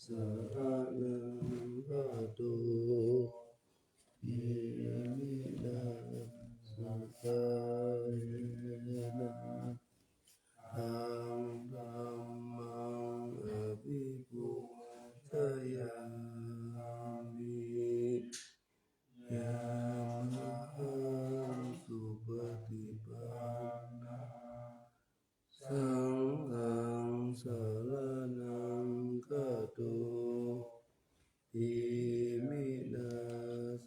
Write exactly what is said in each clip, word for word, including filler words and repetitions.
saraṇaṃ gato, iminā sakkārena taṃ dhammaṃ abhipūjayāmi. Yamahā supaṭipannaṃ saṅghaṃ saraṇaṃ gato, iminā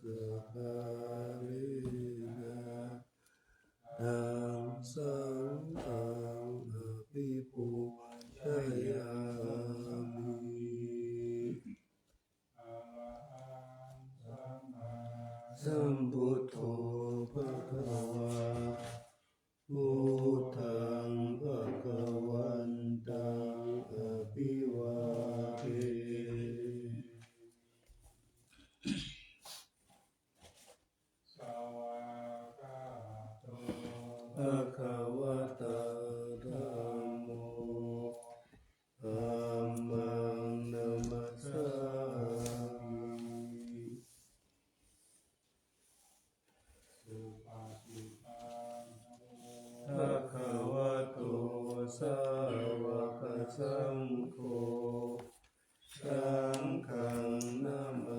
sakkārena taṃ saṅghaṃ abhipūjayāmi. Sambuddho bhagavā, buddhaṃ bhagavantaṃ abhivādemi. Svākkhāto bhagavatā dhammo, dhammaṃ namassāmi. Supaṭipanno bhagavato sāvakasaṅgho, saṅghaṃ namāmi.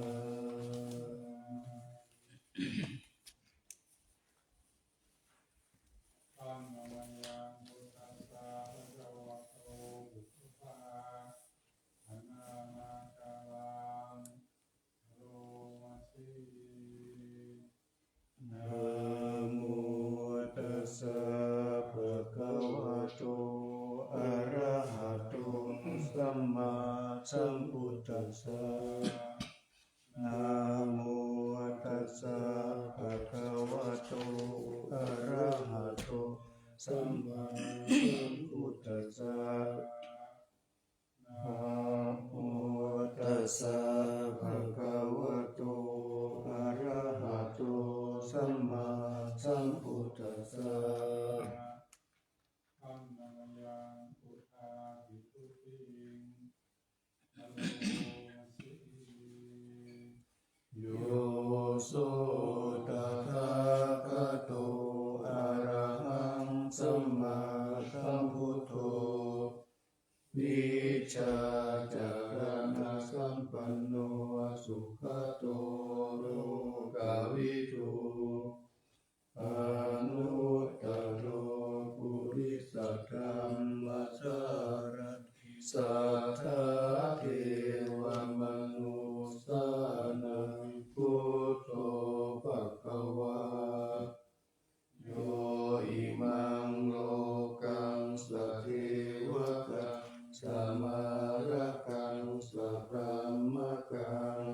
Paṇamāyaṃ buddhassa bhagavato puthujjananamakkhaṃ karoma se. Namo tassa bhagavato arahato sammāsambuddhassa. Namo tassa bhagavato arahato sammāsambuddhassa. Namo tassa bhagavato arahato sammāsambuddhassa. Paṇamāyaṃ buddhavibhūtiṃ karoma se. Yo so tathāgato arahaṃ sammāsambuddho, vijjācaraṇasampanno sugato lokavidū, anuttaro purisadammasārathi satthā devamanussānaṃ buddho bhagavā. Yo imaṃ lokaṃ sadevakaṃ samārakaṃ sabrahmakaṃ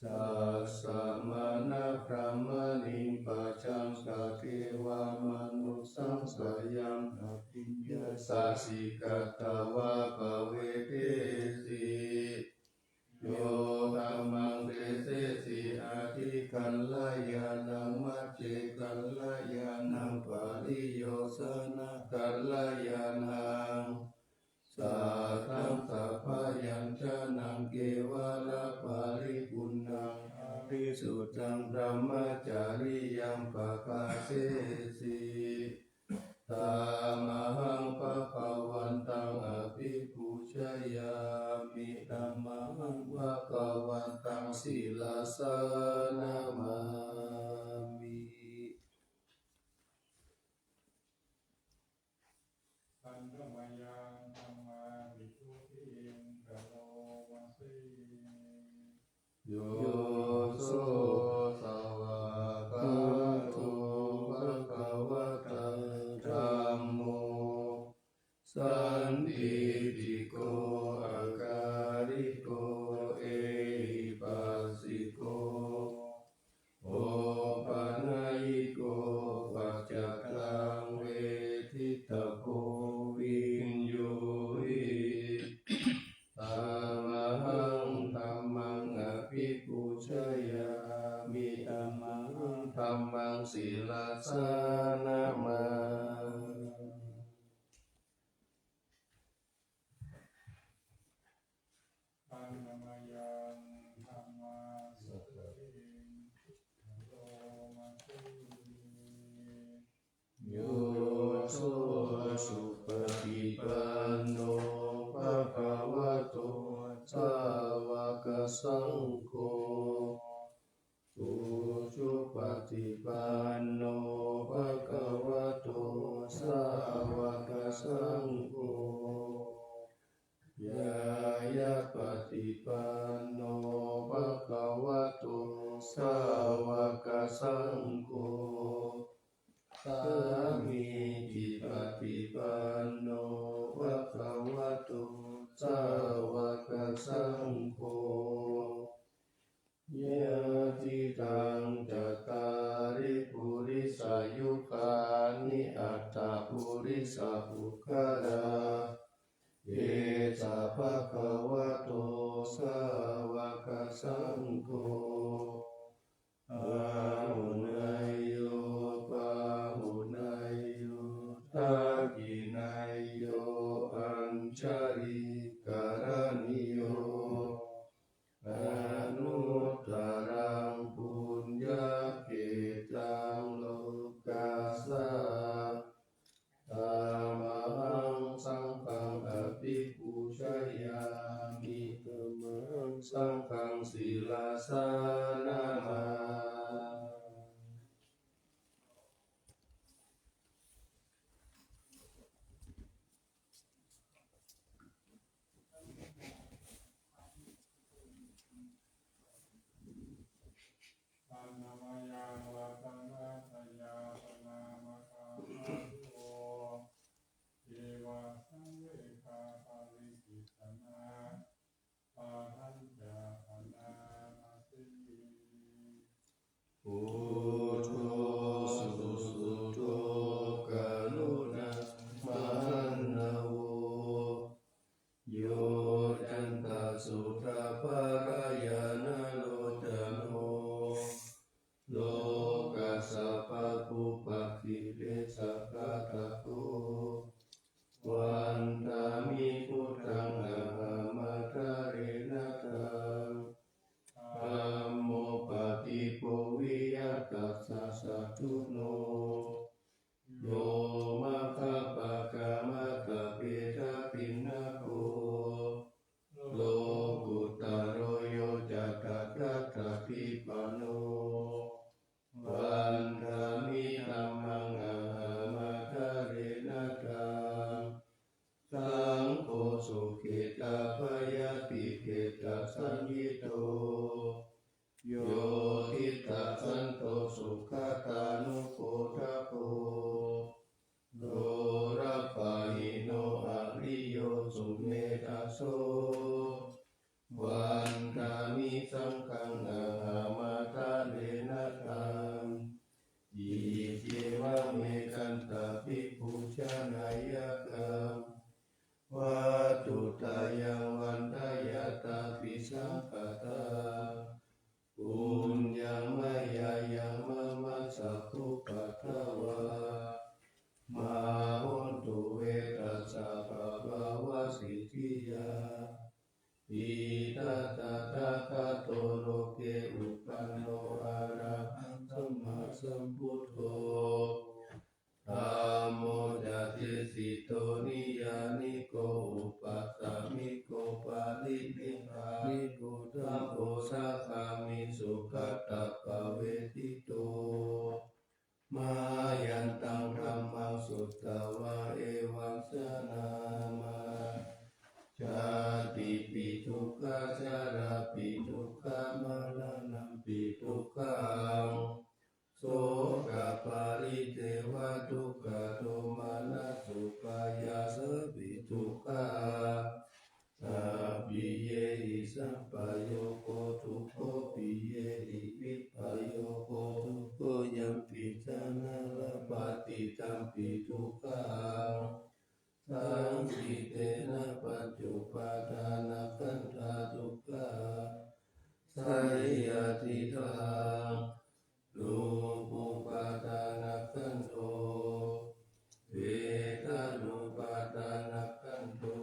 sassamaṇabrāhmaṇiṃ pajaṃ sadevamanussānaṃ sayaṃ abhiññāya sacchikatvā pavedesi. Yo dhammaṃ desesi atthi kalyāṇaṃ majjhe kalyāṇaṃ pariyosāna kalyāṇaṃ sātthaṃ sabyañjanaṃ kevalaparipuṇṇaṃ parisuddhaṃ brahmacariyaṃ pakāsesi. Tamahaṃ bhagavantaṃ abhipūjayāmi. Tamahaṃ bhagavantaṃ sirasā namāmi. Paṇamāyaṃ dhammavibhūtiṃ karoma se. Yo so svākkhāto bhagavatā dhammo sandiṭṭhiko akāliko ehipassiko opanayiko paccattaṃ veditabbo viññūhi. Tamahaṃ dhammaṃ abhipūjayāmi. Tamahaṃ dhammaṃ sirasā namāmi. Namayaṃ dhammassakariṃ karomati. Yo so supaṭipanno bhagavato sāvakasaṅgho, ujupaṭipanno bhagavato sāvakasaṅgho, ñāyapaṭipanno bhagavato sāvakasaṅgho, sāmīcipaṭipanno bhagavato sāvakasaṅgho, yadidaṃ cattāri purisayugāni aṭṭha purisapuggalā, esa bhagavato sāvakasaṅgho, āhuneyyo pāhuneyyo dakkhiṇeyyo añjalikaraṇīyo, anuttaraṃ puññakkhettaṃ lokassāti. Tamahaṃ saṅghaṃ abhipūjayāmi. Tamahaṃ saṅghaṃ sirasā namāmi. Handa mayaṃ ratanattayassanamakaṃ āsuṃ, dīvā saṃvegaparidevanā, padañca phanāma se. Buddho susuddho karuṇāmahaṇṇavo, yocantasuddhaparayanalocano, lokassa pāpūpakilesaghātako, vandāmi buddhaṃ ahamatharena taṃ. Dhammo paṭipo viya tassa satthuno, yo maggapākamata vedapinnago, lokuttaro yo ca tathāgatadhipañño, vandāmi dhammaṃ ahamatharena taṃ. Saṅgho sukhitabhayātikhetasañhito, yo diṭṭhasanto sugatānupodako, dorapahīno ariyo sumedhaso, vandāmi saṅghaṃ ahamatharena taṃ. Iccevamekantabhipūjaneyyaṃ, vatthuttayaṃ vandeyyatāpi saṅghatā, puññaṃ mayā yaṃ mama sabbupaddavā, mā hontu ve tassa pāpāvasiddhiyā. Idha tathāgato loke uppanno arahaṃ sammāsambuddho, dhammo ca desito niyyāniko uppasamiko parinibbāniko dhammosākāmi sugatāpavejjito. Mayantaṃ dhammaṃ sutvā evaṃ janāma: jātipi dukkhā, jarāpi dukkhā, maraṇampi dukkhaṃ, sokaparidevadukkhadomanassupāyāsāpi dukkhā, appiyehi sampayogo dukkho, piyehi vippayogo dukkho, yampicchaṇaṃ labhati tampi dukkhaṃ. Saṅkhittena pañcupādānakkhandhā dukkhā. Seyyathidaṃ: rūpupādānakkhandho, vedanupādānakkhandho,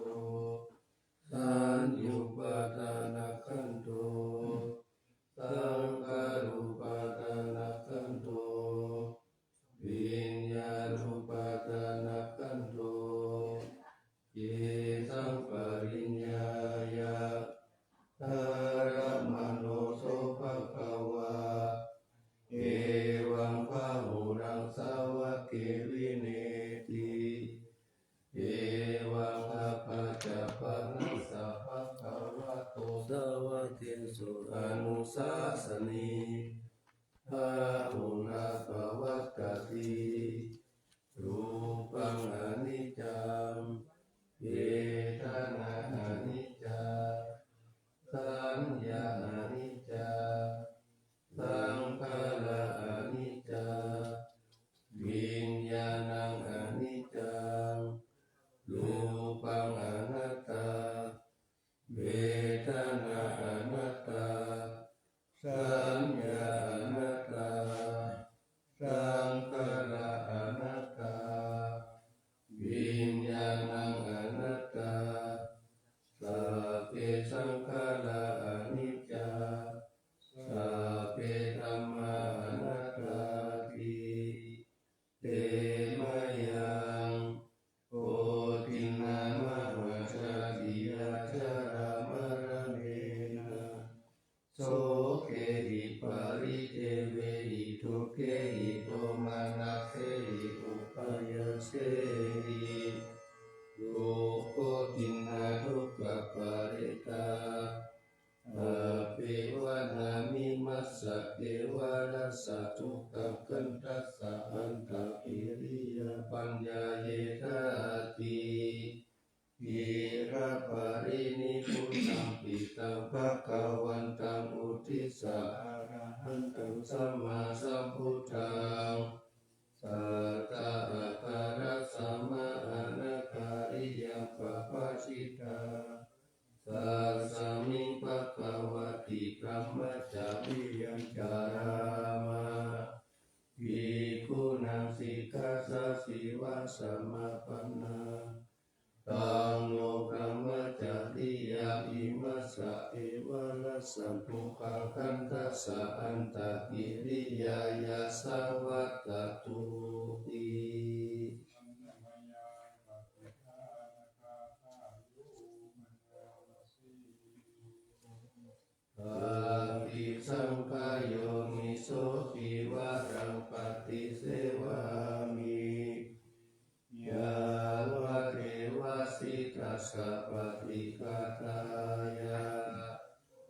saññupādāna Paccappannassa bhagavato sāvakesū anussāsanī, bāhulā pavattati. Rūpaṃ aniccaṃ, vedanā aniccā, saññā aniccā, saṅkhārā aniccā, viññāṇaṃ aniccaṃ, rūpaṃ anattā, vedanā anattā, saññā anattā, saṅkhārā anattā, viññāṇaṃ anattā, sabbe saṅkhārā aniccā, sabbe dhammā anattāti. Te mayaṃ koṭiṇṇā mahājātiyā jarāmaraṇena sokehi paridevehi dukkhehi domanassehi upāyāsehi, dukkhoṭiṇṇā dukkhaparetā appevānamimassa kevalassa dukkhakkhandhassa antakiriyā paññāyedhāti. Khīlaparinibbutampi taṃ bhagavantaṃ uddissa arahantaṃ sammāsambuddhaṃ satthā āgarakkhasāma anakāriyaṃ pabbājitā. Tasmiṃ bhagavati brahmacariyaṃ carāma bhikkhūnaṃ sikkhāsīlavasamāpannā. Taṃ no brahmacariyaṃ imassa kevalassa dukkhakkhandhassa antakiriyāya saṃvattatu ti. Paṭisaṅkhā yoniso cīvaraṃ paṭisevāmi yāvadeva sītassa paṭighātāya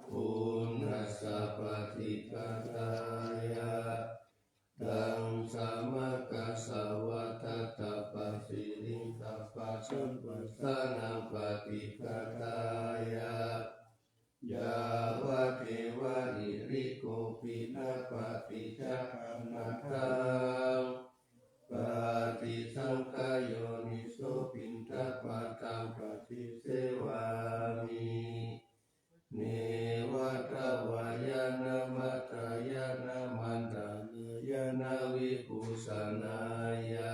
uṇhassa paṭighātāya. Taṃ samaggāsavā tattha pasiriṃ sampasamphassānaṃ paṭighātāya yāvadeva hirikopinapaṭicchādanatthaṃ. Paṭisaṅkhā yoniso piṇḍapātaṃ paṭisevāmi neva davāya na madāya na maṇḍanāya na vibhūsanāya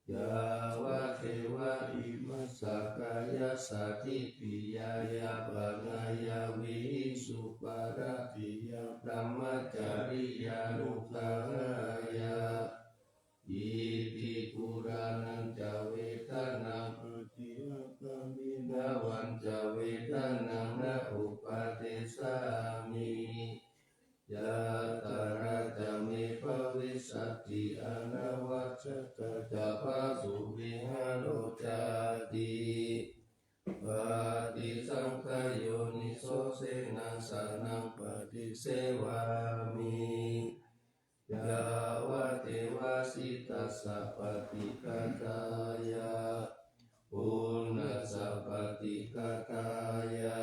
yāvadeva imassa kāyassa ṭhitiyā yāpanāya vihiṃsuparatiyā brahmacariyānuggahāya. Iti purāṇañca vedanaṃ paṭihaṅkhāmi navañca vedanaṃ na uppādessāmi. Yātrā ca me bhavissati anavajjatā ca phāsuvihāro cāti. Paṭisaṅkhā yoniso senāsanaṃ paṭisevāmi yāvadeva sītassa paṭighātāya uṇhassa paṭighātāya.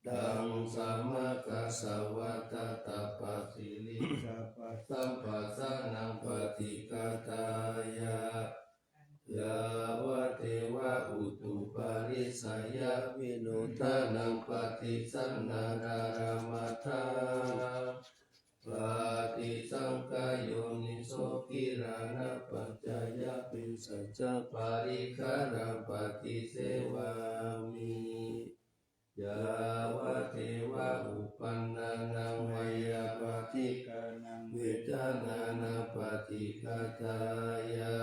Taṃ samaggāsavā tattha pasiriṃ sampasamphassānaṃ paṭighātāya yāvadeva utuparissayavinodanaṃ paṭisallānārāmatthaṃ. Paṭisaṅkhā yoniso gilānapaccayabhesajjaparikkhāraṃ paṭisevāmi yāvadeva uppannānaṃ veyyābādhikānaṃ vedanānaṃ paṭighātāya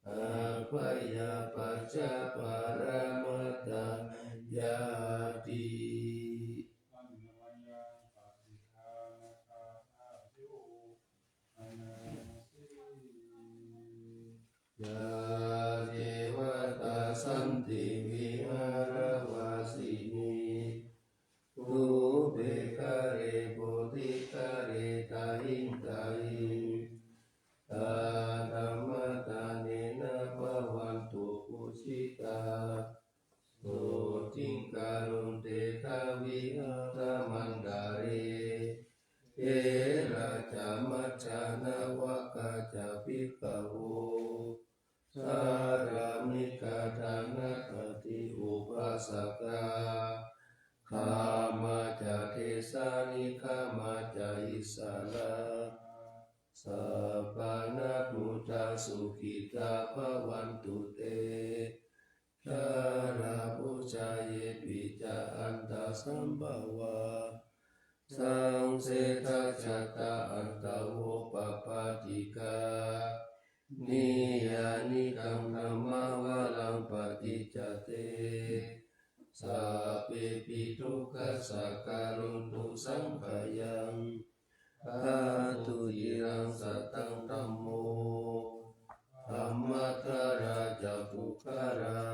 abyāpajjhaparamatāyāti. Yā devatā santi Sotthiṃ karontedha vihāramaṇḍale. Therā ca majjhā navakā ca bhikkhavo, sārāmikā dānapatī upāsakā, gāmā ca desā nigamā ca issarā, sappāṇabhūtā sukhitā bhavantu te. Jalābujā yepi ca aṇḍasambhavā, saṃsedajātā athavopapātikā, niyyānikaṃ dhammavaraṃ paṭicca te, sabbepi dukkhassa karontu saṅkhayaṃ. Ṭhātu ciraṃ sataṃ dhammo, dhammaddharā ca puggalā,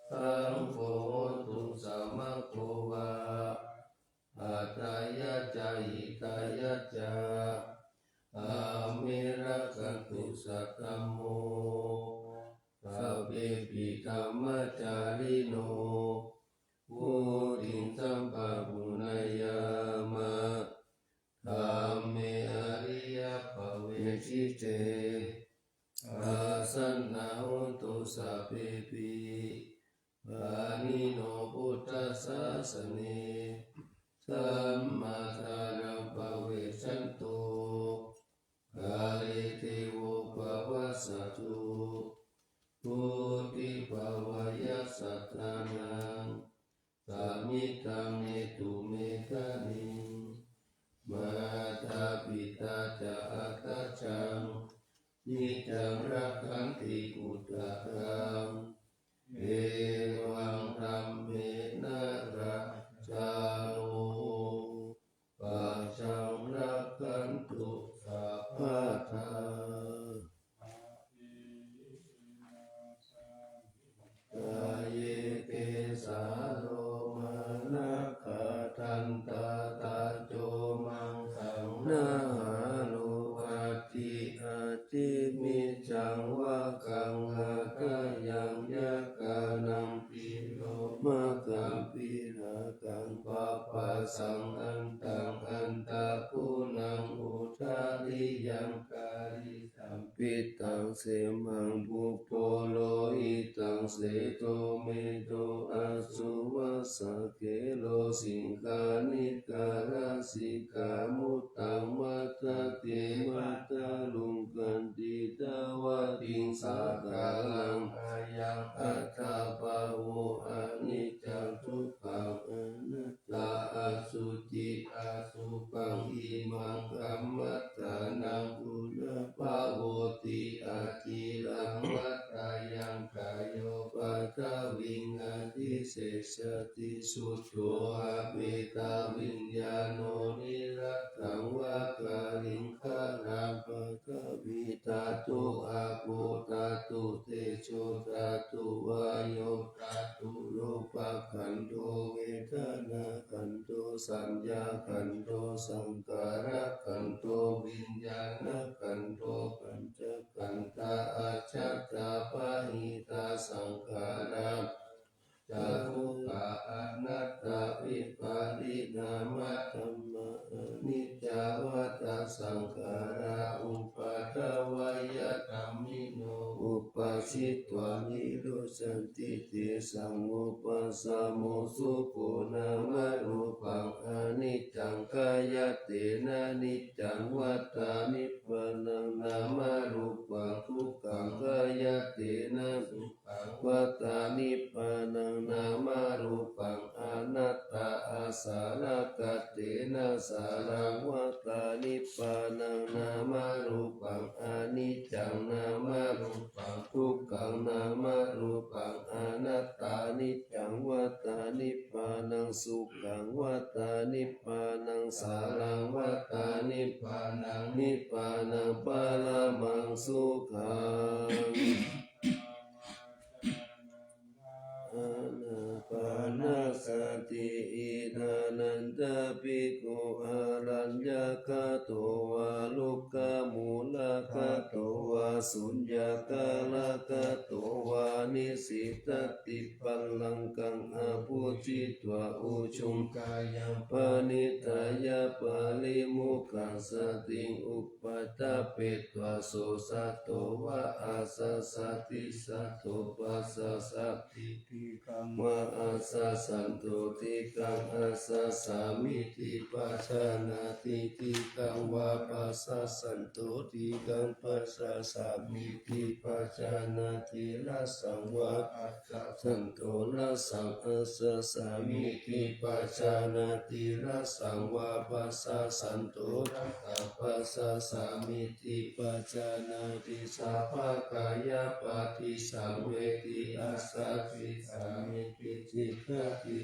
saṅgho hotu samaggo va, atthāya ca hitāya ca. Amhe rakkhatu saddhammo, sabbepi dhammacārino, vuḍḍhiṃ sampāpuṇeyyāma, dhamme ariyappavedite. Pasannā hontu sabbepi, pāṇino buddhasāsane. Sammā dhāraṃ pavecchanto, kāle devo pavassatu. Vuḍḍhibhāvāya sattānaṃ, samiddhaṃ netu medaniṃ. Mātā pitā ca atrajaṃ, niccaṃ rakkhanti puttakaṃ. Evaṃ dhammena rājāno, pajaṃ rakkhantu sabbadā. Ye kesā lomā nakhā dantā taco maṃ saṃ nahārū aci āci miccaṃ vakaṃ hadayaṃ yakanaṃ pilomakam pilakaṃ papphāsaṃ antaṃ antaghuṇaṃ udariyaṃ karīsaṃ pittaṃ semaṃ pubbo lohitaṃ sedo medo assu vassa khelo siṅghāṇikā lasikā muttaṃ matthake matthaluṅganti dvādiṃsākāraṃ ayaṃ aṭṭha pho aniccaṃ dukkhaṃ anattā asuci asubhaṃ imaṃ kammadānaṃ punabbhavoti aciraṃ. Vatayaṃ kāyo paṭhaviṃ adhisessati chuddho appetaviññāṇo niratthaṃ vakaliṅgaraṃ. Paṭhavī dhātu āpo dhātu tejo dhātu vāyo dhātu rūpakkhandho vedanākkhandho saññākkhandho saṅkhārakkhandho viññāṇakkhandho pañcakkhandhā ajjhattā bahiddhā saṅkhārā pañca dukkhā anattā viparināmadhammā aniccā vata saṅkhārā uppādavayadhammino uppajjitvā nirujjhanti tesaṃ vūpasamo sukho. Nāmarūpaṃ aniccaṃ kāyattena niccaṃ vatā nibbānaṃ nāmarūpaṃ dukkhaṃ kāyattena sukhaṃ vatā nibbānaṃ nāmarūpaṃ anattā āsarakkhattena sāraṃ vatā nibbānaṃ nāmarūpaṃ aniccaṃ nāmarūpaṃ dukkhaṃ nāmarūpaṃ anattā niccaṃ vatā nibbānaṃ sukhaṃ vatā nibbānaṃ sāraṃ vatā nibbānaṃ nibbānaṃ paramaṃ sukhaṃ. Ānāpānasati. Idānantaṃ bhikkhū araññagato vā rukkhamūlagato vā suññakālagato vā nisissati pallaṅkaṃ abhujitvā ujuṃ kāyaṃ paṇidhāya parimokkhāya satiṃ upaṭṭhapetvā so saddho vā assa saddhi saddo passasati dīghaṃ vā assa saddho dīghaṃ assāmīti pajānāti dīghaṃ vā passasando dīghaṃ passāsāmīti pajānāti rassaṃ vā assasando rassaṃ assāsāmīti pajānāti rassaṃ vā passasando rassaṃ passāsāmīti pajānāti sabbakāyapaṭisaṃvedi assasisāmīti sikkhati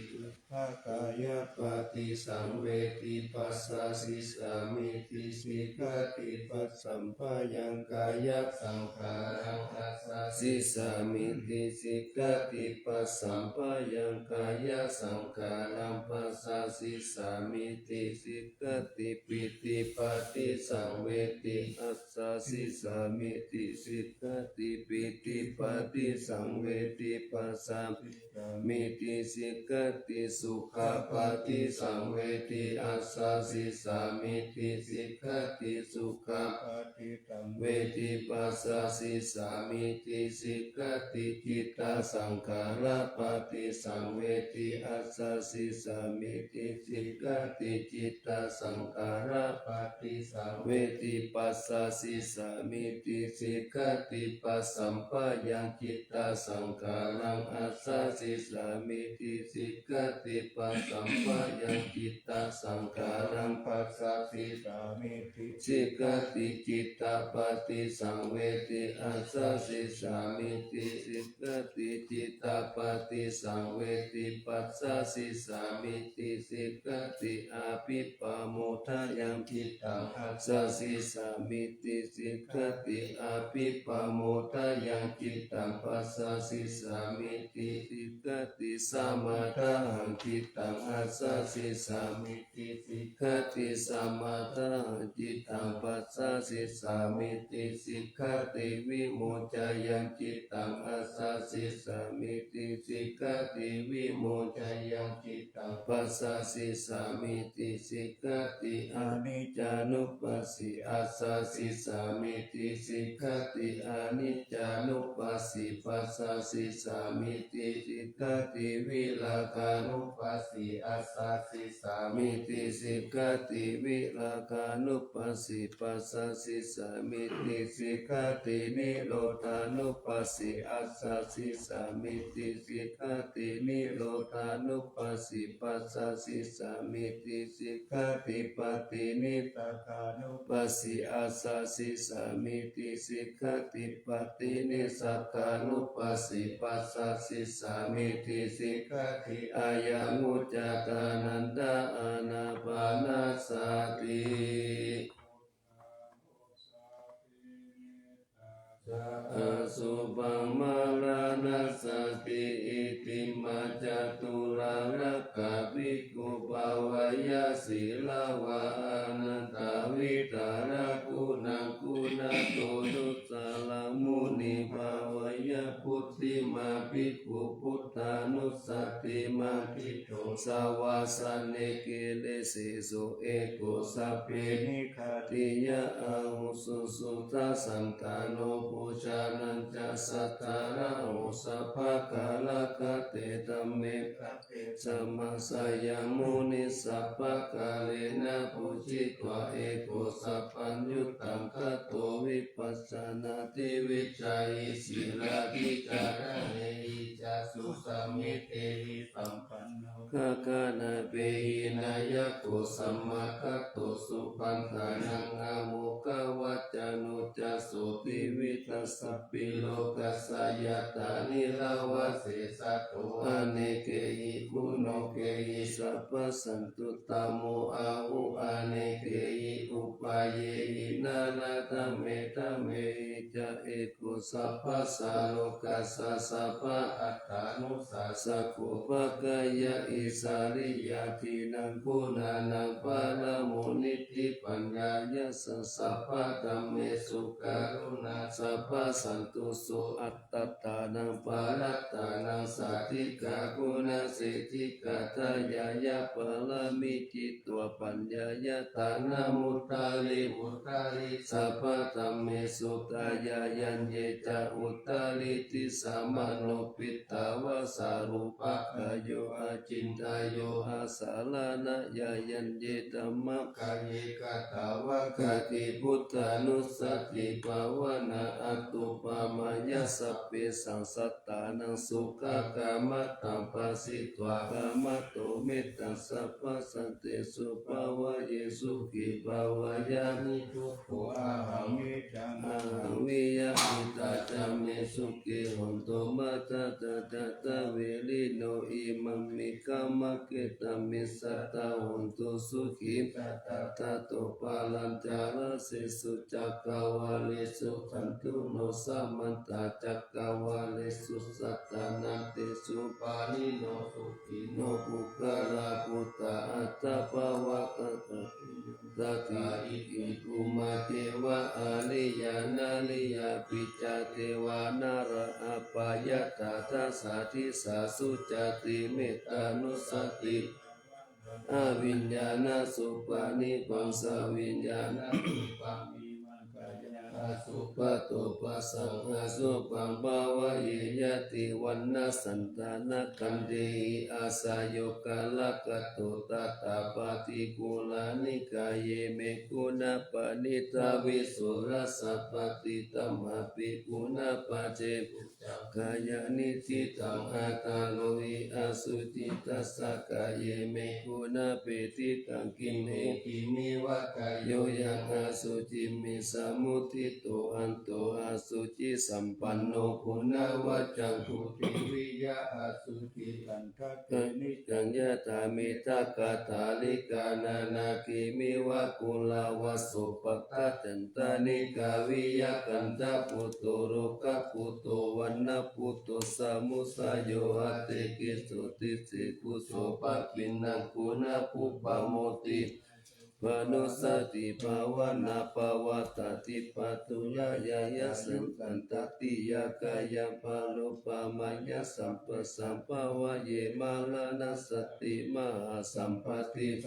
sabbakāyapaṭisaṃvedi passasisāmīti sikkhati passamphayaṃ kāyasaṅkhāraṃ assasisāmīti sikkhati passamphayaṃ kāyasaṅkhāraṃ passasisāmīti sikkhati pītipaṭisaṃvedi assasisāmīti sikkhati pītipaṭisaṃvedi passasisāmīti sikkhati sukhapaṭisaṃvedi assasisāmīti sikkhati sukhapaṭisaṃvedi passasisāmīti sikkhati cittasaṅkhārapaṭisaṃvedi assasisāmīti sikkhati cittasaṅkhārapaṭisaṃvedi passasisāmīti sikkhati passamphayaṃ cittasaṅkhāraṃ assasisāmīti sikkhati passamphayaṃ cittasaṅkhāraṃ passasisāmīti sikkhati cittapaṭisaṃvedi assasisāmīti sikkhati cittapaṭisaṃvedi passasisāmīti sikkhati abhippamodayaṃ cittaṃ assasisāmīti sikkhati abhippamodayaṃ cittaṃ passasisāmīti sikkhati samādahaṃ cittaṃ assasisāmīti sikkhati samādahaṃ cittaṃ passasisāmīti sikkhati vimocayaṃ cittaṃ assasisāmīti sikkhati vimocayaṃ cittaṃ passasisāmīti sikkhati aniccānupassī assasisāmīti sikkhati aniccānupassī passasisāmīti sikkhati virāgānupassī assasisāmīti sikkhati virāgānupassī passasisāmīti sikkhati nirodhānupassī assasisāmīti sikkhati nirodhānupassī passasisāmīti sikkhati paṭinissagga nupassī assasisāmīti sikkhati paṭinissagganupassī passasisāmīti sikkhati ayaṃ vuccatā nanda ānāpānasati. Asubhaṃ maraṇasati. Itimā catulālokā bhikkhū bhāveyya sīlavā anantavidhānaṃ guṇaṃ guṇato nussaramuni bhāveyya. Puthimā bhikkhū buddhānussatī matthito savāsanī giriseso eko sabbe nighātīya ahuṃ susuddhasantano bojjhaṅgañca sattharāho sabbakārakate dhamme sabbe samassayaṃ muni sabbakālena pūjitva eko sabbaññutaṃ kato vipassānādivijjāhi sīlādhicāraṇehi ca susamitehi sampanno gāganāpehi nāyako samāgato supaṇṇānaṃ āmokavacano ca so tividhasappi lokassa yattha nirayasā saddo anekehi guṇokehi sabbasantuttamo āhu anekehi upāyehi nānādhamme dhammehi ca eko sabbassa lokassa sabba attānusassako, pagaya isariya dhinnaṃ guṇānaṃ paramo niṭṭhi, paññāya sabba dhammesu karuṇā sabba santuso, attānaṃ parattānaṃ sādhikā guṇaseṭṭhikā, dayāya pāramī citvā paññāya dānamuttari uttari, sabba dhammesu dayāyaññe ca uttari disā, mano pitvā sa rūpakāyo acintayyo, asaraṇayaññe dhammakāye katvā kati, buddhānussati bhāvanā, anuppamāya sabbesaṃ sattānaṃ sukhakammataṃ, phāsitvā kamato mettaṃ sabbasantesu, bhāvaye sukhī bhāvaye niddukkho, ahaṃ viyā hitatā ca me sukhī hontu, mātā ca jātaviriyo, imaṃ me khamaketamiṃ, sadā hontu sukhī sadā. Tato pāṇacarasesu cakkavāḷesu, bhāsū no samantā cakkavāḷesu, sotthānatesu pāṇino, sukhino puggalā bhūtā attabhāvatāti. Iti bhummā devā ariyā nariyā, pisā devā narā appajaatā, dasā disā sucati mettānussati, aviññāṇasuppanippaṃ saviññāṇarūpaṃ, asubhato phassam asubhaṃ bhāvaye, ñātī vaṇṇaṃ santana kaṇṭehi, āsayukaḷagaṭṭho tathāppaṭikulānikāyā, me guṇā paṇītā visuddhā sabbadhi, tamhāpi guṇā pañcasmu kāyāni. Diṭṭhaṃ attarohi asuciṃ, tassa kāye me guṇā pīḷitaṃ, kiñci kiñci miva kāyo, yaṃ asuciṃ visamuṭṭhito, hanto asucisampanno guṇavaccaṃ, putthiviyā asuci gandhake niccaṃ, yathā middhagandhakāṭhālikā nānāgiriṃ iva, kuṭṭhavasso paṭhañca ṭhānīkā, viyāgandhaputto rogaputto vaṇṇaputto samudayo, atikkanto ṭhitiyā phuṭo pāpiyaṃ guṇapuppamo, ṭhitiyā bhaṇossati bhāvanāpavattā, ṭhitā ca ṭhitiyā yasassā, tatiyā kāyaṃ anuppamāya, sabbasaṃ bhāvaye maraṇaṃ satiṃ mahāsamadhiṃ, sabbadhi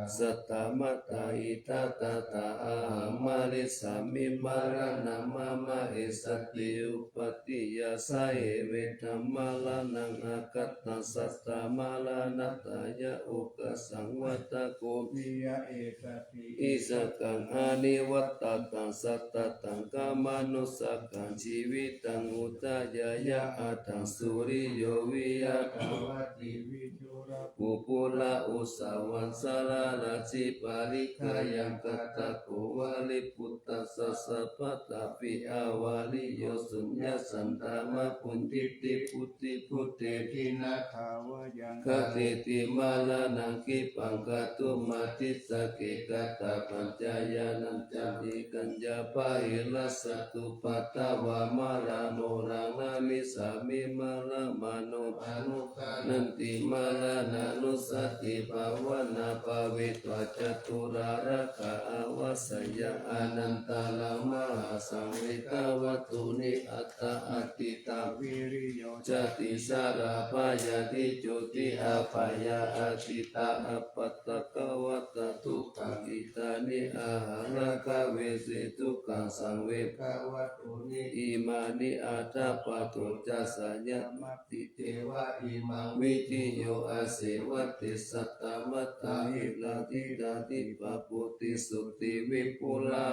satta mattā hitāya tathā, ahaṃ marissāmi maraṇaṃ mama, esa te upapatti yathāhi, vedana maraṇaṃ akantaṃ, tathā maraṇattāya okāsaṃ vata kho, piya esa te iccataṃ anivattantaṃ, satathāgamanusakaṃ, jīvitaṃ udayāya adaṃ, suriyo viya puppulo uttavasā, rājī parikkhiyaṃ katvāna baliputtānaṃ, sabbattaṃ piya viriyo, sūnyassa dhammaṃ puññaṃ diṭṭhiṃ vuḍḍhibhutehi, na thāvayaṃ gaच्छanti maraṇaṃ, khippaṃ gato madicchake, katvāna kalyāṇañca, nikkhaṃ ca pariḷāsatu, patthāva maraṇoraṃ, na me sāmi maraṇamāno, anuggah nanti maraṇānussatibhāvanā, bhāvitā ca durakkhā āvajjeyya, anantaṃ mahāsaṅghe, tathāgatā bhikkhavo, aṭṭha ṭhitā ca viriyo, cāti cārā bhayādi jotī, abhayā atītā appaṭivatā, dukkhā hitāni āharā, kāyena vajjena ca manokamāya, bhikkhave saṅghe, imāni aṭṭha padañca, seyyathā ceva imaṃ, viññūhi asevato. Satta mattā hīnā, diṭṭhā diṭṭhapāpū, ti sotthī vippulā,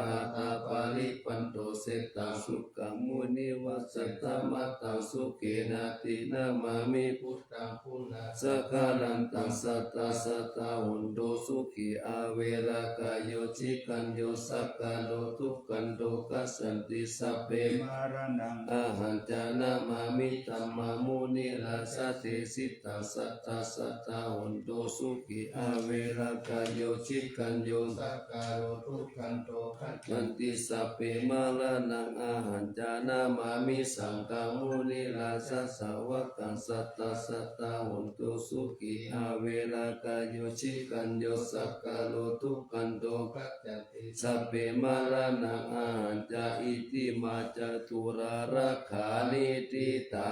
athāparittaṃ seṭṭhaṃ, sukhaṃ munivaravacanaṃ, saddhammaṃ sukhena, abhinamāmi buddhaṃ, pūjāmi saṅghañca, sadā sadā hontu sukhī averā kāyo cikañño sakkāro duggando gacchanti sabbe maraṇaṃ ahañca namāmi dhammaṃ munirājadesitaṃ. Sadā sadā hontu sukhī averā kāyo cikañño sakkāro duggando gacchanti sabbe maraṇaṃ ahañca namāmi saṅghaṃ munirājasāvakaṃ. Sadā sadā hontu sukhī averā kāyo cikañño sakkāro duggando gacchanti sabbe maraṇaṃ ahañca. Iti mā caturā rakkhaṇe diṭṭhā.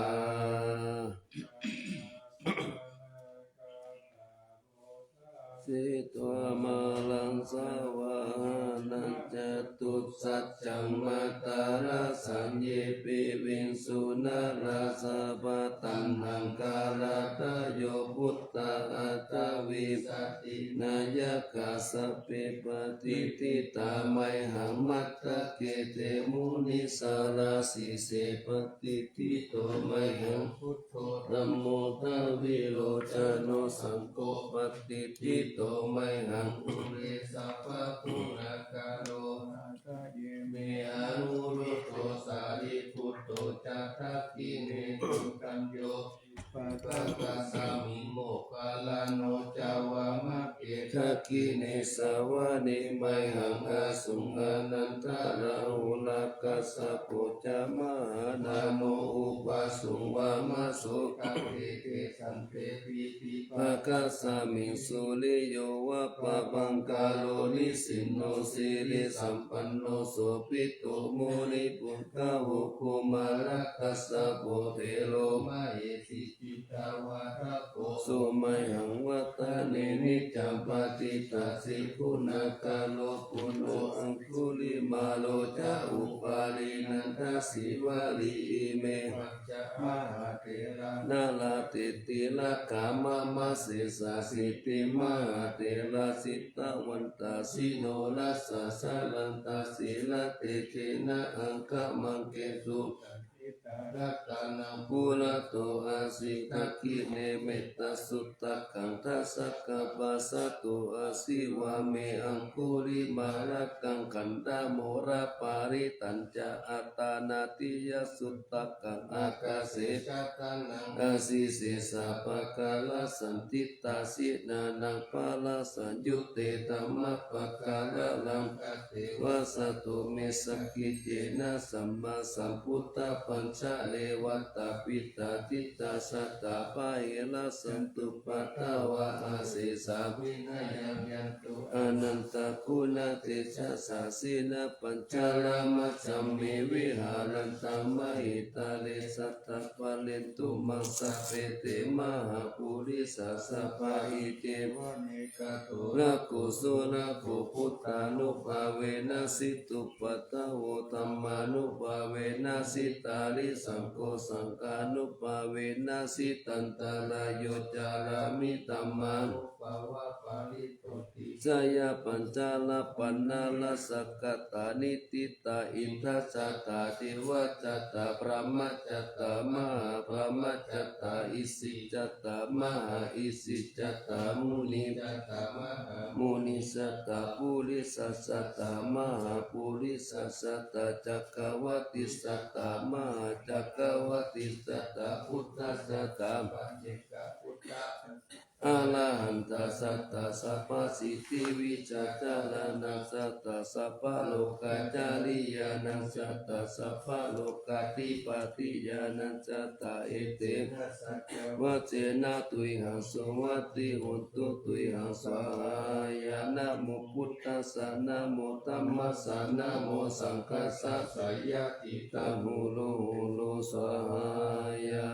Setvā māraṃ savāhanaṃ catusaccāmatarāsaṃ ye piviṃsu narāsabhā. Taṇhaṅkarādayo buddhā aṭṭhavīsati nāyakā sabbe patiṭṭhitā mayhaṃ matthake te munissarā. Sīse patiṭṭhito mayhaṃ buddho dhammo dvilocano saṅgho patiṭṭhito mayhaṃ ure sabbaguṇākaro. Hadaye me anuruddho sārīputto ca dakkhiṇe koṇḍañño piṭṭhibhāgasmiṃ moggallāno ca vāmake. Dakkhiṇe savane mayhaṃ āsuṃ ānandarāhulā kassapo ca mahānāmo ubhāsuṃ vāmasotake. Kesante piṭṭhibhāgasmiṃ suriyo va pabhaṅkaro nisinno sirisampanno sobhito munipuṅgavo. Kumārakassapo thero mahesī cittavādako so mayhaṃ vadane niccaṃ patiṭṭhāsi guṇākaro. Puṇṇo aṅgulimālo ca upālī nandasīvalī ime nalāṭe tilakā mama. Sesāsīti mahātherā jitavantā jinorasā jalantā sīlatejena aṅgamaṅgesu. Ratanaṃ purato āsi dakkhiṇe mettasuttakaṃ dhajaggaṃ āsi vāme aṅgulimālakaṃ. Khandhamoraparittañca āṭānāṭiyasutta kaṃ ākāse chadanaṃ āsi sesā pākārasaṇṭhitā. Jinā nānābarasaṃyutte dhammapākāralaṅkate vasato me sakiccena sammāsambuddhapañjare. Vātapittādisañjātā bāhirajjhattupaddavā asesā vinayaṃ yantu anantaguṇatejasā. Jinapañjaramajjhamhi viharantaṃ mahītale sadā pālentu maṃ sabbe te mahāpurisāsabhā. Iccevamanekavividhāni cupaddavāni buddhānubhāvena jitupaddavo dhammānubhāvena jitārisaṅgho saṅghānubhāvena jitantarāyo carāmi dhammānubhāva jaya pañjara paṇṇara sakatā niṭṭhitā indajātā devajātā brahmajātā mahābrahmajātā isijātā mahāisijātā munijātā mahāmunijātā purisajātā mahāpurisajātā cakkavattijātā mahācakkavattijātā buddhajātā arahantā jātā sabbasiddhivijjācaraṇaṃ jātā sabbalokācariyānaṃ jātā sabbalokādhipatiyānaṃ jātā etena saccavajjena tuyhaṃ suvatthi hotu tuyhaṃ svāhāya. Namo buddhassa namo dhammassa namo saṅghassa jayasiddhaṃ hotu hotu svāhāya.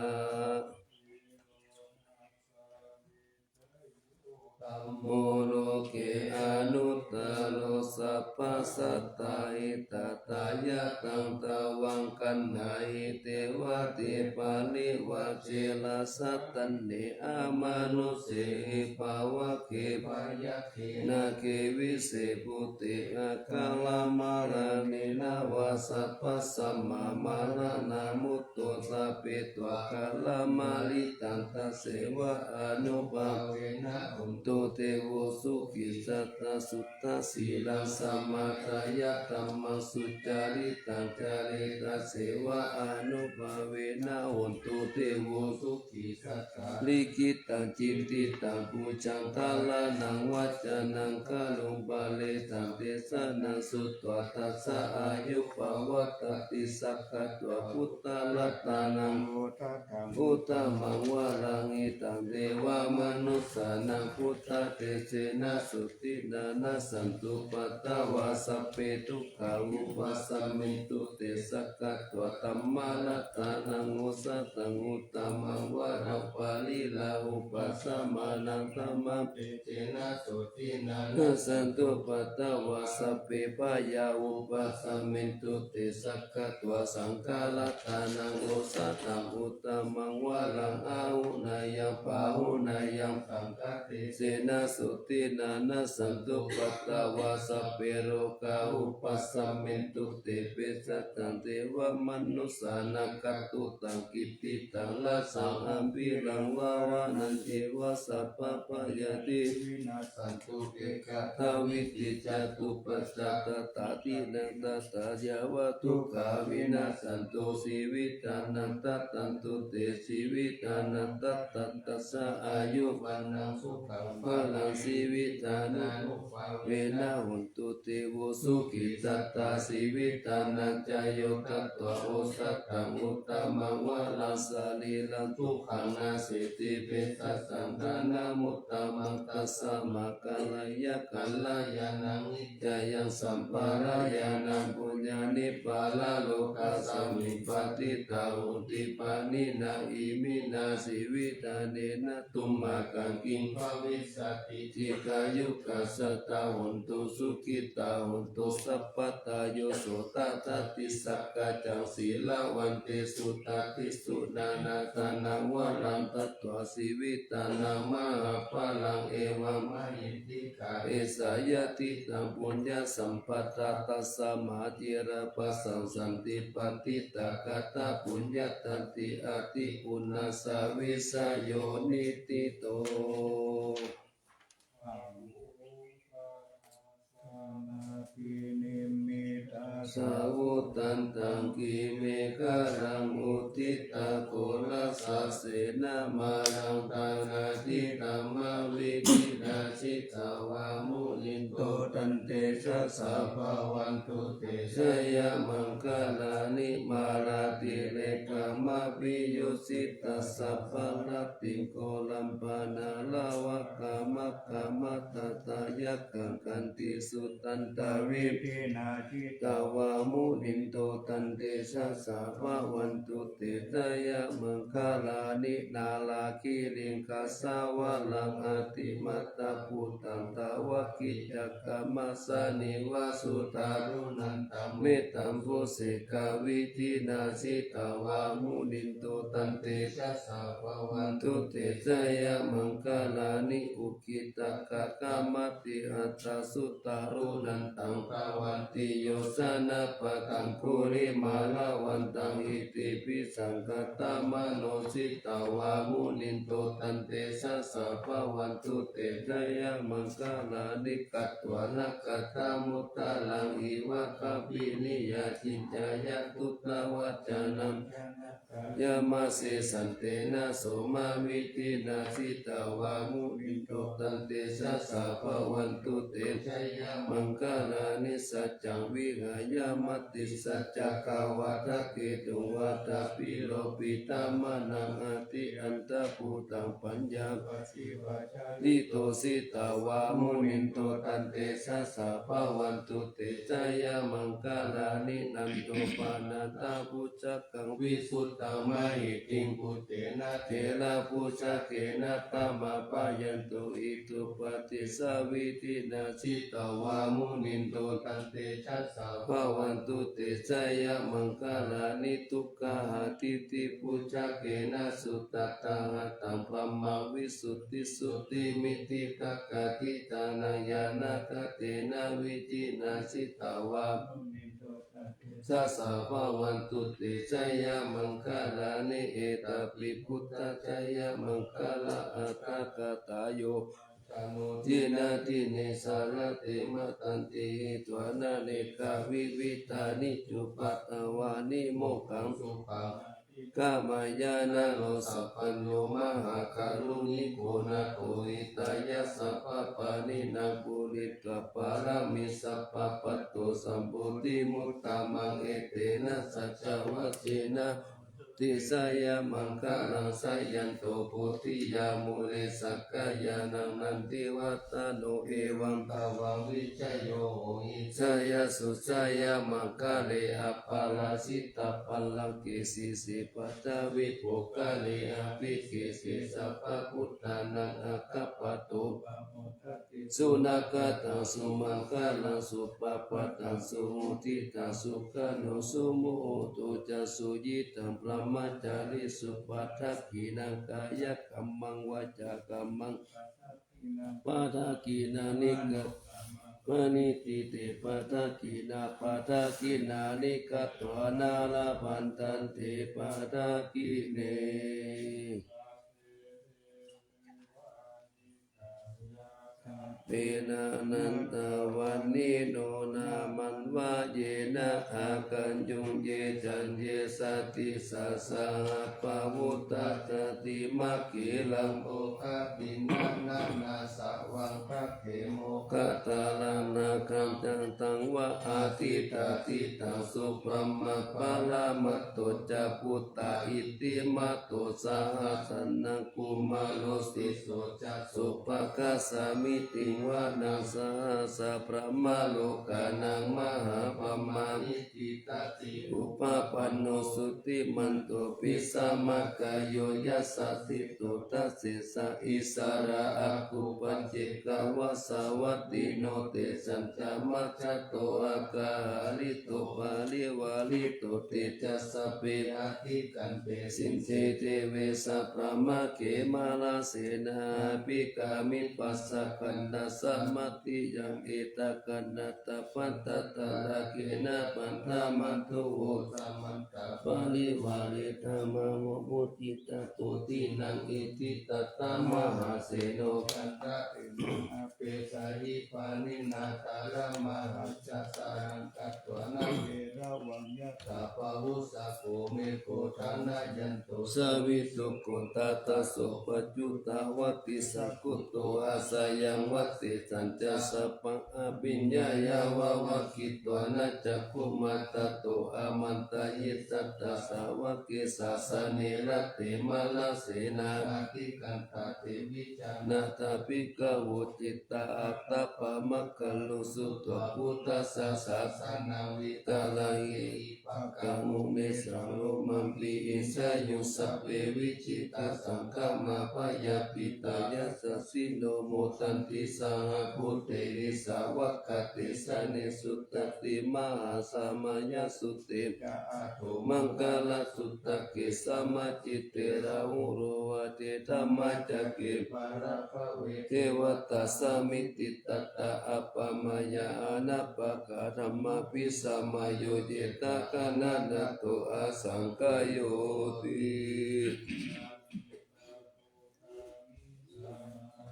Dhammo loke anuttaro sabbasattāhi. Tathāyataṃ tvaṃ gaṇhāhi devate parivajje rājadaṇḍe amanussehi pāvake byagghe nāge vise bhūte akālamaraṇena vā sabbasmā maraṇā mutto ṭhapetvā kālamāritaṃ tasseva ānubhāvena hontu devo sukhī sadā. Suddhasīlaṃ samādāya dhammaṃ sucaritaṃ care tasseva ānubhāvena hontu devo sukhī sadā. Likhitaṃ cintitaṃ pūjaṃ dhāraṇaṃ vācanaṃ gārūṃ paresaṃ desanaṃ sutvā tassa āyu pavaḍḍhatīti. Sakkatvā buddharatanaṃ buddhamaṃ varaṃ hitaṃ devamanussānaṃ buddhatejena sotthinā nassantupaddavā sabbe dukkhā vūpasamentu te. Sakkatvā dhammaratanaṃ osathaṃ uttamaṃ varaṃ pariḷāhūpasamanaṃ dhammatejena sotthinā nassantupaddavā sabbe bhayā vūpasamentu te. Sakkatvā saṅgharatanaṃ osathaṃ uttamaṃ varaṃ āhuneyyaṃ pāhuneyyaṃ saṅghatejena sotthinā nassantupaddavā sabbe rogā vūpasamentu te. Petānaṃ devamanussānaṃ katvāna kaṭṭhataṃ rasaṃ ambhīraṃ dāvaggicakkamasanīva sabbabhayādi vinassantu. Dukkhehi ca tuvaṭaṃ tathāpi ca tathāya dukkhamhi vinassantu. Jīvitadaṃ dadantu te jīvitadaṃ dadatāti. Tassa āyu vaṇṇaṃ sukhaṃ balaṃ jīvitadānubhāvena hontu devo sukhī sadā. Jīvitadaṃ āyuṃ datvā osathaṃ uttamaṃ varaṃ sarīraṃ sukhaṃ nasīti petānaṃ dhanamuttamaṃ. Tasmā kālāya kalyāṇaṃ niccāya sampādāya puññāni paralokasmiṃ patiṭṭhā honti pāṇinā. Iminā jīvitadīnā tumhākaṃ kiṃ bhavissati? Dīghāyukā sadā hontu sukhitā hontu sabbadā. Yo so tathāgataṃ sīlavantesu dassesi jnanādarānaṃ varaṃ datvā jīvitadaṃ mahapphalaṃ evamāyī dīghā esa yadidaṃ puññasampadā. Tasmā dhīrā bhāshanti paṇḍitā katā puññattanti ādi punnassa vijayo niṭṭhito. Abhinimmitasāvudhantaṃ girimekhalaṃ uditaghorasasenamāraṃ dānādidhammavidhinā jitavā munindo tantejasā bhavatu te jayamaṅgalāni. Mārātirekamabhiyujjhitasabbarattiṃ ghorampanāḷavakamakkhamathaddhayakkhaṃ khantīsudantavidhinā jitavā munindo tantejasā bhavatu te jayamaṅgalāni. Nāḷāgiriṃ gajavaraṃ atimattabhūtaṃ dāvaggicakkamasanīva sudāruṇantaṃ mettambusekavidhinā jitavā munindo tantejasā bhavatu te jayamaṅgalāni. Ukkhittakhaggamatihatthasudāruṇantaṃ dhāvantiyojanapathaṅgulimālavantaṃ iddhībhisaṅkhatamano jitavā munindo tantejasā bhavatu te jayamaṅgalāni. Katvāna kaṭṭhamudaraṃ iva gabbhinīyā ciñcāya duṭṭhavacanaṃ janakāyamajjhe santena somavidhinā jitavā munindo tantejasā bhavatu te jayamaṅgalāni. Saccaṃ vihāya matisaccakavādaketuṃ vādābhiropitamanaṃ atiand Bhūtaṃ paññāpadīpajalito jitavā munindo tantejasā bhavatu te jayamaṅgalāni. Nandopanandabhujagaṃ vibudhaṃ mahiddhiṃ puttena therabhujagena damāpayanto iddhūpadesavidhinā jitavā munindo tantejasā bhavatu te jayamaṅgalāni. Duggāhadiṭṭhibhujagena sudaṭṭhahatthaṃ brahmaṃ visuddhijutimiddhibakābhidhānaṃ ñāṇāgadena vidhinā jitavā sassa bhavatu te jayamaṅgalāni. Etāpi buddhajayamaṅgalaaṭṭhagāthā yo vācano dinadine sarate matandī hitvānanekavividhāni cupaddavāni mokkhaṃ sukhaṃ adhigameyya naro sapañño. Mahākāruṇiko nātho hitāya sabbapāṇinaṃ pūretvā pāramī sabbā patto sambodhimuttamaṃ etena saccavajjena hotu te jayamaṅgalaṃ. Jayanto bodhiyā mūle sakyānaṃ nandivaḍḍhano evaṃ tvaṃ vijayo hohi jayassu jayamaṅgale aparājitapallaṅke sīse paṭhavipokkhare abhiseke sabbabuddhānaṃ aggappatto pamodati. Sunakkhattaṃ sumaṅgalaṃ supabhātaṃ suhuṭṭhitaṃ sukhaṇo sumuhutto ca suyiṭṭhaṃ brahmacārisu padakkhiṇaṃ kāyakammaṃ vācākammaṃ padakkhiṇāni katvāna paṇidhī te padakkhiṇā padakkhiṇāni katvāna labhantatthe padakkhiṇe. Tena nandavalino nāmanvayena āgañchuṃ ye caññe sadisā saha pavutthajātimakhilaṃ. Oghatiṇṇamanāsavaṃ bhademokkhadāraṃ nāgaṃ candaṃva asitātitaṃ subrahmā paramatto ca puttā iddhimato saha sanaṅkumāro tisso ca sopāga samitiṃ vanaṃ sahassabrahmalokānaṃ mahābrahmābhitiṭṭhati. Upapanno jutimanto bhismākāyo yasassi so dasettha issarā āguṃ paccekavasavattino tesañca majjhato āga hārito parivārito te ca sabbe abhikkante sinde deve sabrahmake mārasenā abhikkāmi passa kaṇhassa mandiyaṃ. Etha gaṇhatha bandhatha rāgena bandhamatthu vo samantā parivāretha mā vo muñcittha sotthinnaṃ. Iti tattha mahāseno kaṇhasenaṃ apesayi pāṇinā talamāhacca saraṃ katvāna bheravaṃ yathā pāvussako megho thanayanto savijjuko. Tattha so paccudāvatti saṅkuddho asayaṃvase sañcassa paṃ abhiññāya vavakkhitvāna cakkhumā. Tato āmantayi satthā sāvake sāsane rate mārasenā abhikkantā te vijānātha bhikkhavo. Cittā ātappamakaruṃ sutvā buddhassa sāsanaṃ vītarāgehi pakkāmuṃ nesaṃ lomampi iñjayuṃ. Sabbe vijitasaṅgāmā bhayātītā yasassino modanti saha bhūtehi sāvakā te janesutāti. Mahāsamayassute ca āṭomaṅgalasuttake samācittere rahulā vācedhammacakke bārabhave devatā samititattā appamāya anāpāgā dhammābhisamayo cetaganānato asaṅkhāyoti.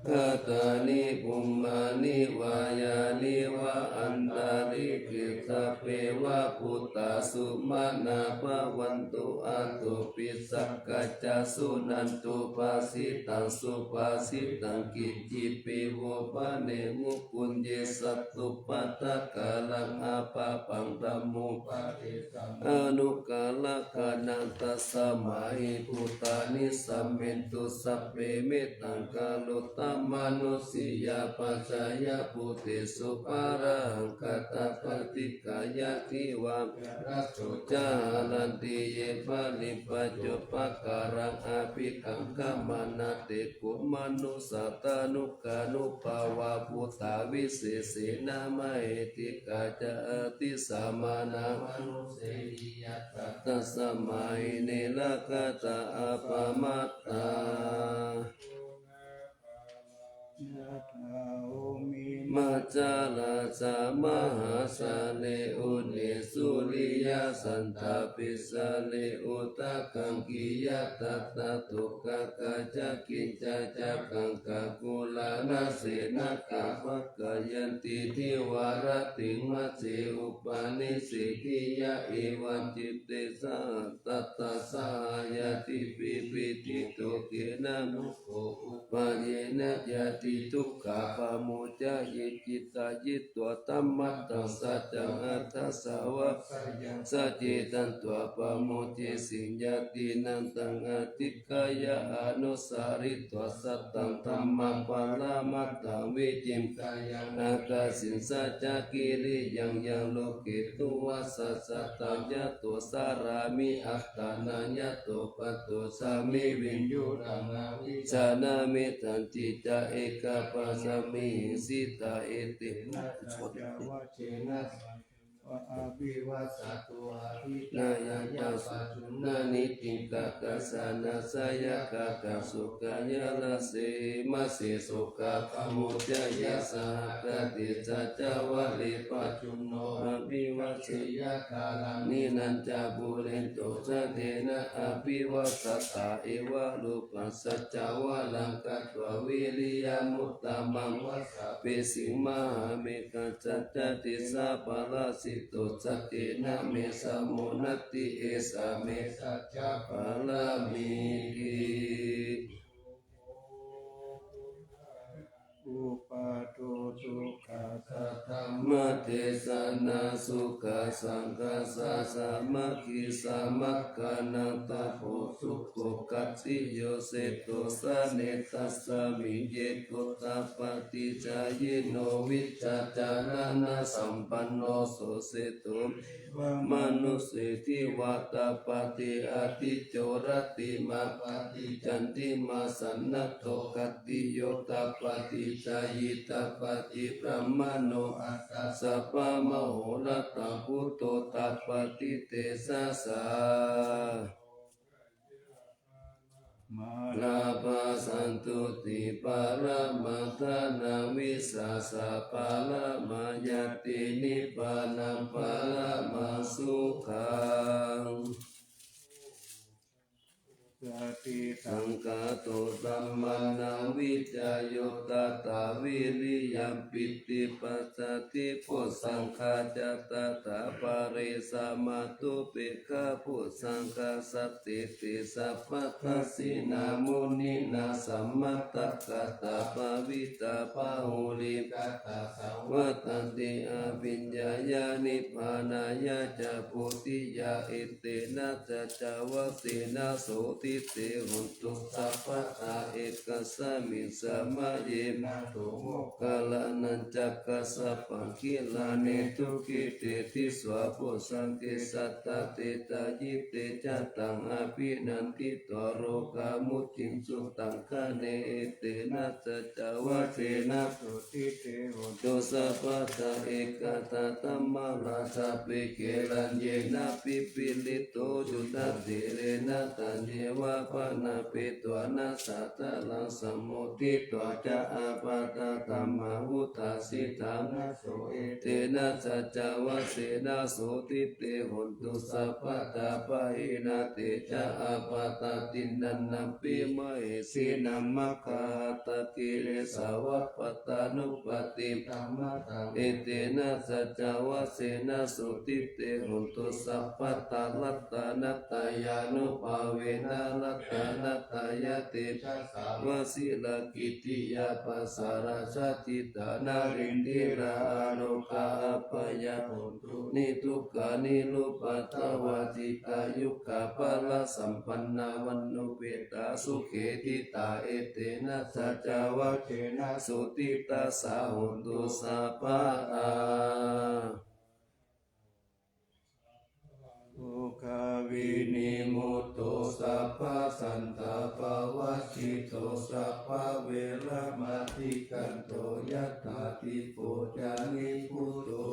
Khaṭāni bhummāni vā yāni va antalikkhe sabbe va bhūtā sumanā bhavantu, athopi sakkacca suṇantu bhāsitaṃ. Subhāsitaṃ: kiñcipi vo bhaṇemu puññe sattupathakaraṃ apāpaṃ, dhammupadesaṃ anukarakkhanaṃ, tasmā hi bhūtā nisamentu sabbe, mettaṃ karotha mānusiyā pajāya bhūtesu, pārahaṃ kataṃ paṭiggaṇhiyā divā ca rattho ca haranti ye baliṃ paccopakāraṃ abhikaṅkhamānā, te kho manussā tanukānubhāvā bhūtā visesena mahiddhikā ca adissamānā manussānaṃ tasmā hi nirakkhattā appamattā. Yathā bhummā cala thalamāhaccayo, uṅe suriyaṃ santā pissare, udakaṃ khiyatattā tukkhaṃ ca kiñcā ca kaṅkhā, kurāna senakā bhaddhayanti divā rattiṃ, majjhe upanissīdiyā, evaṃ citte sahagatā sahayathīhi, pītiṃ dukkhenamu kho upāyena, yadi dukkhā pamuccaye, cittaṃ yittvā dhammattaṃ saccaṃ, atthāvassayaṃ sacce, taṃ tvā pamuccesi, yadi naṃ taṃ adhikkāya, anussaritvā sataṃ dhammaṃ, paramatthaṃ vicikkhāyaṃ, akāsiṃ saccakiriyaṃ, yaṃ loke dunnāsā sataṃ, yato carāmi attānaṃ, yato patto sāmi viññūhaṃ, na vijānāmi taññe ca, ekapāsamiṃ sitā, etena saccavajjena, saṅghātvā avivassatu, abhiṭhānāya pajunāni, tibhāgassa nāsāya, khaggaṃ sūkāya rase, mase sokā pamucceyya, saha kattena saccavajjena, pajunno abhivajjeyya, kālantena ca pūrentu, santena abhivassatā, evarūpaṃ saccavajjena, katvā vīriyamuttamaṃ, vajjā pī sīmā ha me gha, satta disā palasito, sattena me samo natthi, esā me saccapāramīti. Upādo dukkhassa dhammadesanā, sukhā saṅghassa sāmaggī, samaggānaṃ tapo sukho, khattiyo seṭṭho jāne, tasmiṃ ye kho tapaṭicayino, vijjācaraṇasampanno so seṭṭho devamanusse, divā tapati ādicco, rattimābhāti candimā, sannaddho khattiyo tapaṭicayi, tapati brāhmaṇo atha sabbamahorattaṃ, buddho tapati tejasā. Mārā pa santuṭṭhi paramaṃ dhanaṃ, vissāsaparamā ñāti, nibbānaṃ paramaṃ sukhaṃ. Satisaṅkhāto dhammānaṃ vicayo tathā, vīriyampīti passaddhi bojjhaṅgā ca tathāpare, samādhupekkhabojjhaṅgā sattete sabbadassinā, muninā sammadakkhātā bhāvitā bahulīkatā, saṃvattanti abhiññāya nibbānāya ca bodhiyā. Etena saccavajjena sotthi te hotu sabbadā, ekasmiṃ samaye nātho moggallānañca kassapaṃ, gilāne dukkhite disvā bojjhaṅge, satta desayi te ca taṃ abhinanditvā, rogā mucciṃsu taṅkhaṇe. Etena saccavajjena sotthi te hotu sabbadā, ekadā dhammarājāpi gelaññenābhipīḷito, yuttatthirena taññeva pāṇabhētvāna sādaraṃ, sammoditvā ca ābādhā tamhā vuṭṭhāsi ṭhānaso. Etena saccavajjena sotthi te hontu sabbadā. Pahīnā te ca ābādhā tiṇṇannampi mahesinaṃ, maggāhatakilesāva pattānuppattidhammataṃ. Etena saccavajjena sotthi te hontu sabbadā. Ratanattayānubhāvena ratanattayatejasā, vajirakkhittiyā pasārā jātidhana rindirā, arogā abyāpajjhā hontu niddukkhitāni. Dukkhā niruppaddavā dīghāyukā balasampannā, vaṇṇaṃ upethā sukhī ṭhitā. Etena saccavajjena sotthi tassa hontu sabbadā. Dukkhā vinimutto sabbasantāpavajjito, sabbaveramatikkanto yathā dīpo ca nibbutho.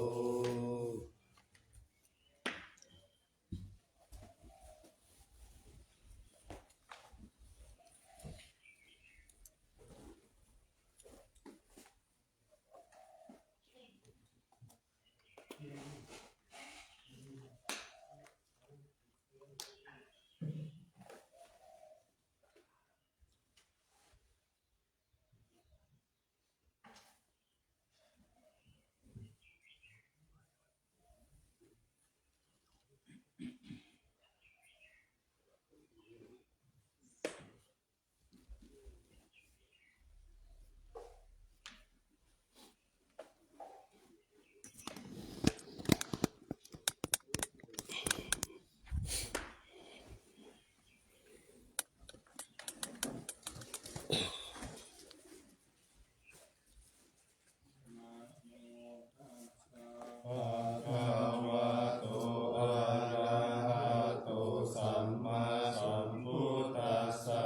Bhagavato arahato sammāsambuddhassa.